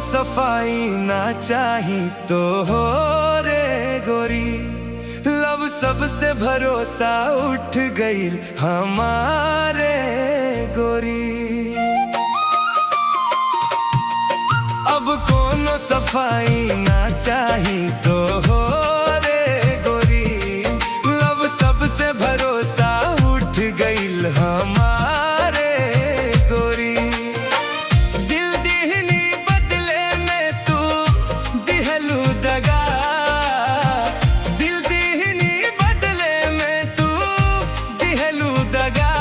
सफाई ना चाही तो हो रे गोरी। लव सबसे भरोसा उठ गईल हमारे गोरी। अब कोनो सफाई ना चाही तो हो रे गोरी। लव सबसे भरोसा उठ गईल हमारे गोरी। दिल दिहनी बदले में तू दिहलू दगा। दिल दिहनी बदले में तू दिहलू दगा।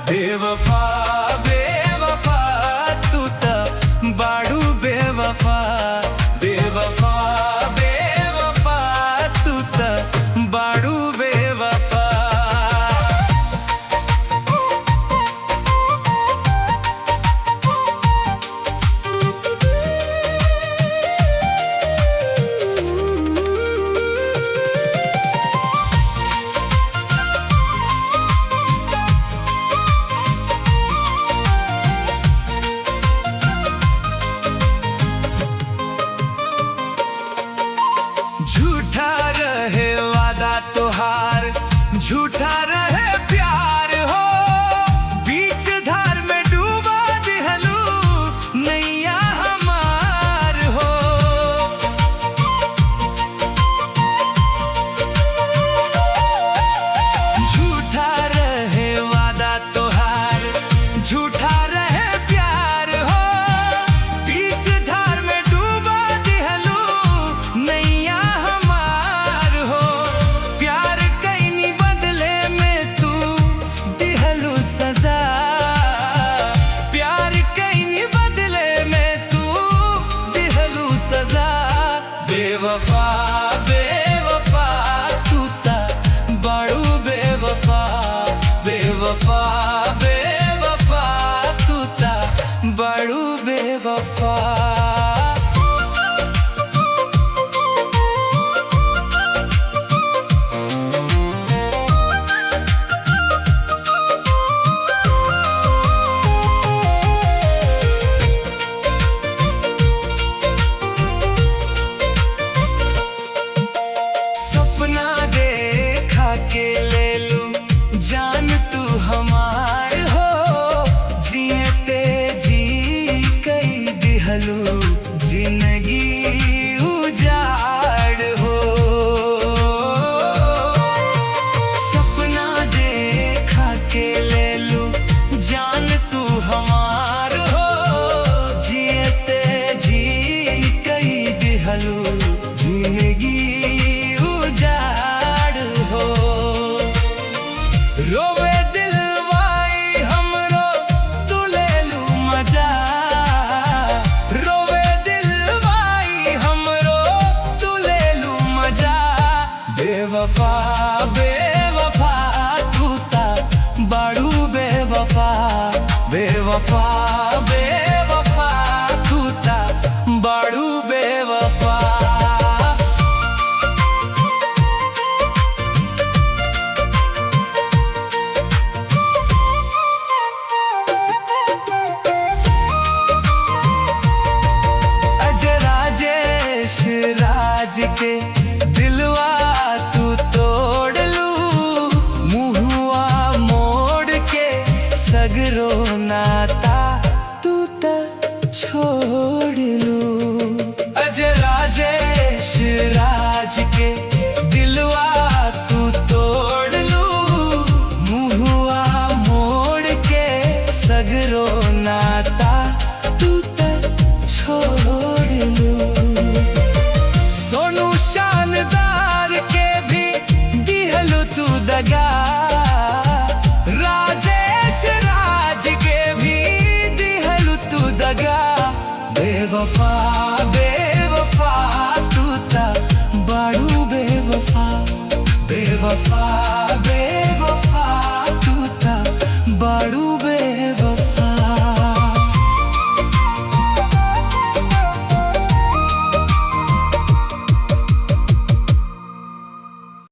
बेवफा बेवफा तू त बाड़ू बेवफा। बेवफा बेवफा तू त बाड़ू बेवफा। झूठा रहे वादा तोहार, झूठा रहे प्यार हो। बीच धार में डूबा दिहलू नैया हमार हो। झूठा रहे वादा तोहार, झूठा रहे प्यार हो। बीच धार में डूबा दिहलू नैया हमार हो। प्यार कैनी बदले में तू दिहलू सजा। प्यार कैनी बदले में तू दिहलू सजा। बेवफा बेवफा तू त बाड़ू बेवफा। बेवफा बेवफा तू त बाड़ू बेवफा। सपना देखा के ले लू जान तू हमार हो। जियते जी कई दिहलू जिंदगी उजाड़ हो। सपना देखा के ले लू जान तू हमार हो। जियते जी कई दिहलू जिंदगी उजाड़ हो। रोवे दिलवाई हमरो तू ले लू मजा। रोवे दिलवाई हमरो तू ले लू मजा। बेवफा बेवफा तू ता बाड़ू बेवफा। बेवफा बेवफा तू ता बाड़ू बेवफा। अज राजेश राज के दिलवा तू तोड़ लू। मुहुआ मोड़ के सगरो नाता तू त छोड़ लू। अज राजेश राज के दिलवा तू तोड़ लू। मुहुआ मोड़ के सगरो नाता तू त छोड़ लू। सोनू शानदार के भी दिहलू तू दगा। राजेश राज के भी दिहलू तू दगा। बेवफा बेवफा तू ता बाड़ू बेवफा। बेवफा।